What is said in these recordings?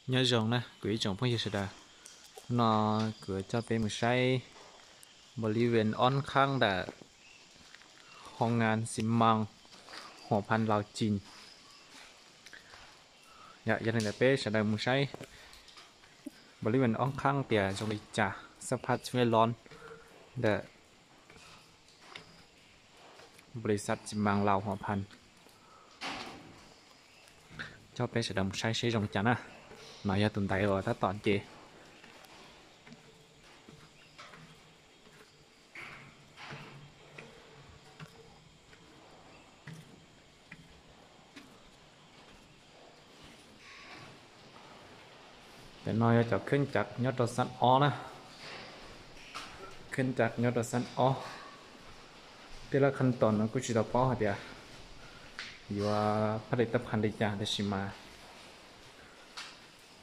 Nyob zoo na kuv ib tsoom phooj ywg sawv daws, hnub no kuv coj peb mus saib Bolivian ob khab ntawm hoo ngan xi mas Huam Phan Laus Cin. Yog li ntawd peb sawv daws mus saib Bolivian ob khab tias zoo li cas, xab phaj txheeb lon ntawm npau li xab xi mas Laus Huam Phan. Coj peb sawv daws mus saib seb zoo li cas na. No yog tus ntaiv uas tab tom nce. Ntawm no yog cov khab cav nyob rau xab ob na. Khab cav nyob rau xab ob. Tej lab khab tos no kuj tsis tau paub hais tias yuav phaj li tab pha li cas, tab sis mas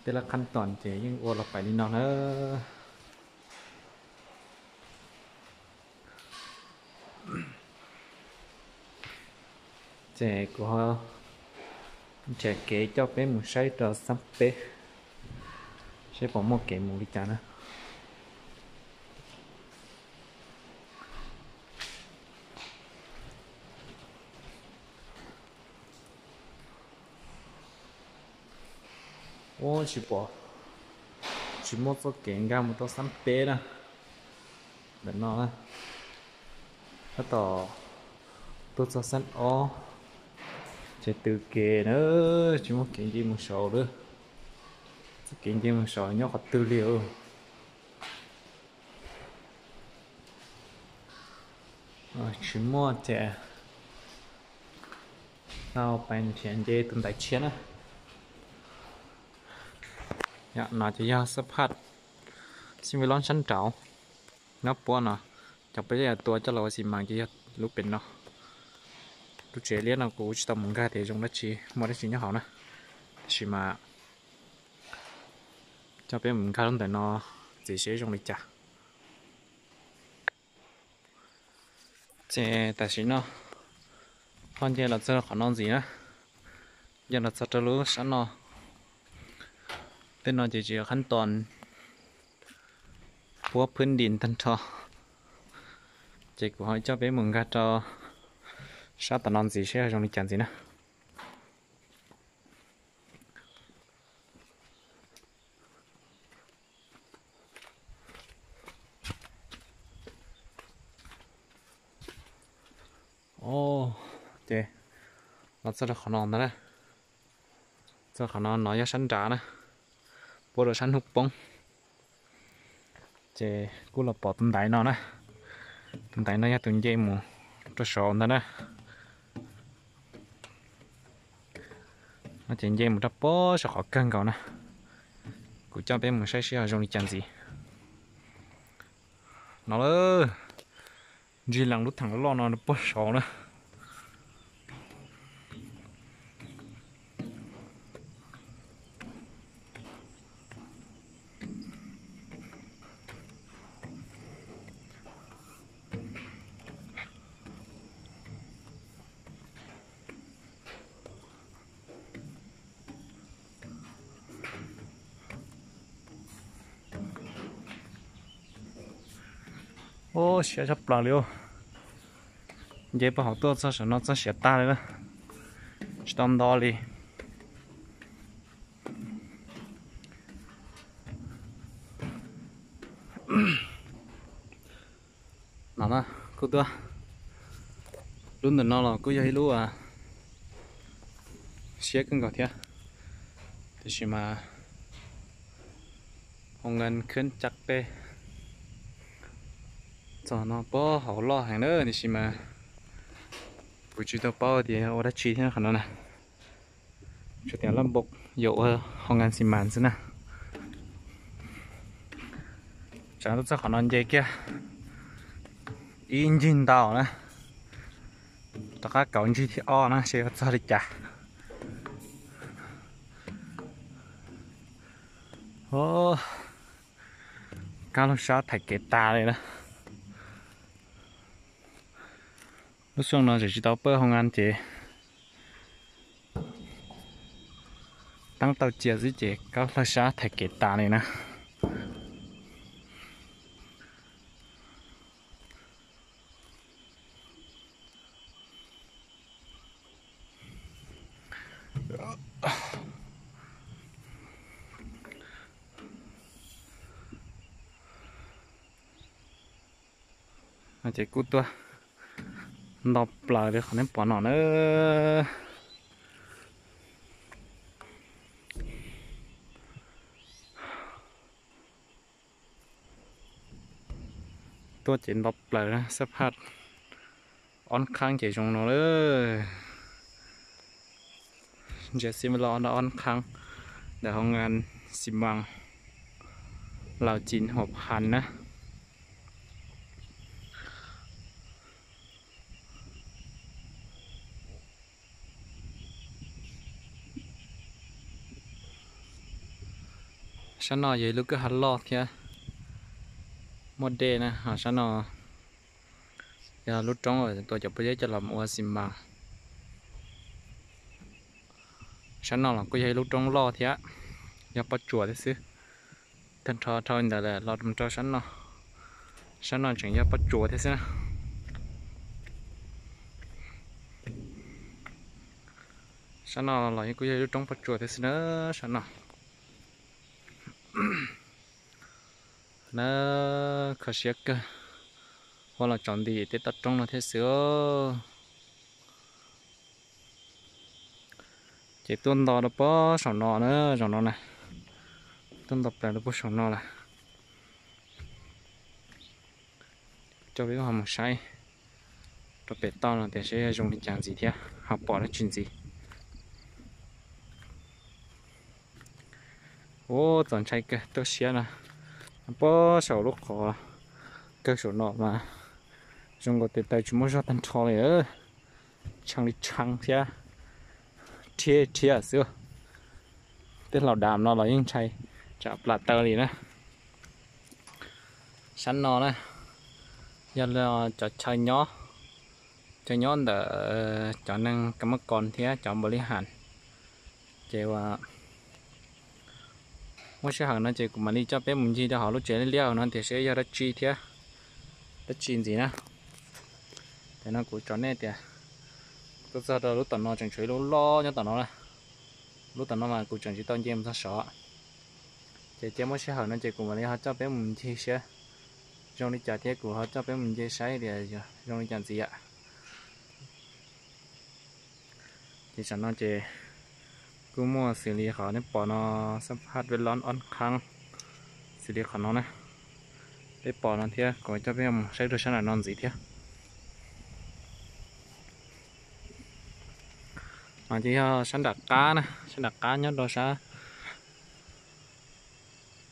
tej lab khab tos ces yeej ua los pais li no na. Ces kuv ho nrhiav kev coj peb mus saib rau xab peb, seb puas muaj kev mus li cas na. Ub, tsis pom, tsis muaj txoj kev nkag mus rau xab peb na. Ntawm no tab tom tuaj txog xab ob, ces tws kev na, tsis muaj kev nce mus saud lawm. Txoj kev nce mus saud nyob qhov twg li os? Tsis muaj ces tau pais nrhiav nce tus ntaiv tshiab na. No ces yog xab phaj xib ve lob sab nraud nyob puab no. Cov peb tua coj los ua xi mas ces yog lub pem no. Lub tsev liab no kuv tsis tau mus nkag tias zoo dab tsi, muaj dab tsi nyob hauv na, tab sis mas coj peb mus nkag lub ntawm no ntxiv seb zoo li cas. Ces tam sim no ho nce los txog qhov no ntxiv na, nce los txog rau lub sab no. Tej no ces tsis yog khab tos, puab phwb ntim tag nrho. Ces kuv ho coj peb mus nkag rau sab tom no ntxiv seb zoo li cas ntxiv na. Ces los txog rau qhov no ntag na. Txog qhov no, no yog sab nrad na, puab rau sab hnub poob. Ces kuj los pom tus ntaiv no na. Tus ntaiv no yog tus nce mus rau saud ntag na. No ces nce mus rau puag saum qhov kawg nkaus na. Kuv coj peb mus saib seb ho zoo li cas ntxiv. No lawm, ntsig lees lub theem loj loj no puag saud na. Ub, siab tshaj plaws li. Nce puag hauv tuaj txog saum no txog siav tag li na, tsis tau nto li. No na, kuj tuaj lub ntawm no los kuj yog ib lub siab kawg nkaus thiab, tiam sis mas hoo ngan khab caj peb txog no puag hauv loj heev na, tiam sis mas kuv tsis tau paub tias ua dab tsi thiab qhov no na. Tsuas tias laj npau yuav ua hoo ngan xi mas xwb na. Tsam tuaj txog qhov no nce kiag ib ncig ntau na, rov qab kauv ncig thib ob na seb yuav txog li cas. Kab laug sab thaiv kev tas li na. Lub xyoo no tseem tsis tau pawj hoo ngan ces Teeb tau cia xwb ces Kaub Hlawj Sab thaiv kev tas li na. Ces kuj tuaj nto plaws li qhov nej pom no na. Tuaj ces nto plaws na, xab phaj ob qhaab ces zoo no lawm. Ntsia xib los ob qhaab ntawm hoo ngan xi mas Laus Cin Huam Phas na. Sab no yog ib lub kwj ha loj thiab muaj dej na, ho sab no yog lub roob uas tua cov pob zeb coj los ua xi mas. Sab no los kuj yog ib lub roob loj thiab, yog pob tsuas thiab xwb. Tag nrho dhau li ntawd lawm los mus rau sab no, sab no tseem yog pob tsuas thiab xwb na. Sab no los kuj yog ib lub roob pob tsuas thiab xwb na, sab no. Na, kho siab kawg, ua los tsaus nti tej toj roob no thiab xwb. Ces tuaj nto rau puag saum no na, zaum no na, tuaj nto plaws rau puag saum no lawm. Coj peb ho mus saib rau pem toj no tias seb zoo li cas ntxiv thiab ho pom dab tsi ntxiv. Ua txaus ntshai kawg, tuaj siab no, puag saum lub qhov kawg saum no mas zoo nkaus tes taw tsis muaj zog tag nrho li, tshee li tshee thiab, rhiab rhiab xwb. Tej hlau dam no los yeej ntshai tsam plam taw li na. Sab no na, yog cov chaw nyob, chaw nyob ntawm cov neeg kam mab kos thiab cov npaum li has. Ces ua muaj sij hawm no ces kuv mam li coj peb mus ncig rau hauv lub tsev liab liab no tias seb yog dab tsi thiab, dab tsi ntxiv na. Ces no kuv tsom nej tias tuaj txog rau lub tom no tseem tshuav ib lub loj nyob tom no na. Lub tom no mas kuv tseem tsis tau nce mus txog saud. Ces cia muaj sij hawm no ces kuv mam li ho coj peb mus ncig saib zoo li cas thiab kuv ho coj peb mus nce saib tias zoo li cas ntxiv yom. Ces tsam no ces kuj muaj xws li qhov nej pom no, xab phaj vej lob ob qhaab, xws li qhov no na, peb pom no thiab kuv coj peb mus saib rau sab nram no ntxiv thiab. No ces yog sab nram qab na, sab nram qab nyob rau sab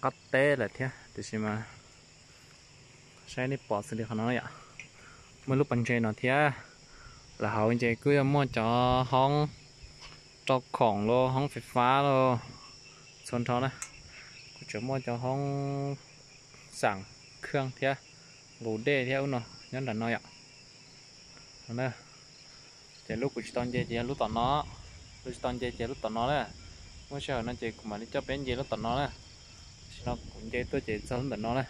qab teb lawm thiab, tiam sis mas saib nej pom xws li qhov no yom, muaj lub pas ntses no thiab. Lawm hauv ces kuj yog muaj cov hoob rau khoom los hoob fais fab los txhua nrho na. Kuj tseem muaj cov hoob xam khaj thiab nqus dej thiab ub no nyob nram no yom. Ces lub kuv tsis tau nce ces yog lub tom no, lub tsis tau nce ces lub tom no na. Muaj sij hawm no ces kuv mam li coj peb nce lub tom no na. Tam sim no kuv nce tuaj ces txog lub ntawm no na.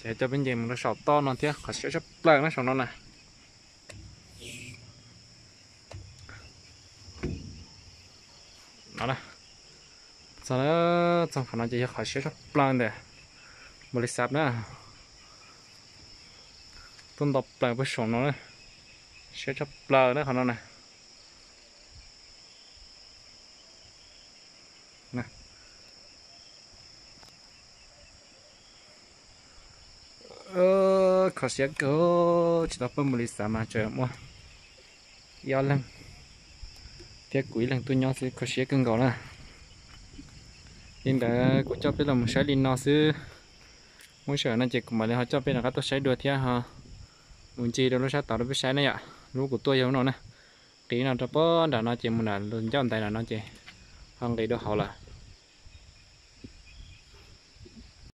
Ces coj peb nce mus rau saum toj no thiab, qhov siab tshaj plaws na saum no na. No, txog, txog qhov no ces yog qhov siab tshaj plaws ntawm Npaus Lis Xav na. Tuaj nto plaws puag saum no na, siab tshaj plaws na qhov no na. Kho siab kawg, tsis tau pab Npaus Lis Xav mas tseem muaj ib ob leeg thiab kuv ib leeg tuaj nyob xwb, kho siab kawg nkaus na. Li ntawd kuv coj peb los mus saib li no xwb. Muaj sij hawm no ces kuv mam li ho coj peb rov qab tuaj saib dua thiab ho mus ncig rau lub sab tod rau peb saib na yom. Lub kuv tuaj yog lub no na. Nqis no rau puag nram no ces mus nram ncauj ntaiv nram no ces ho nqis dua hauv lawm.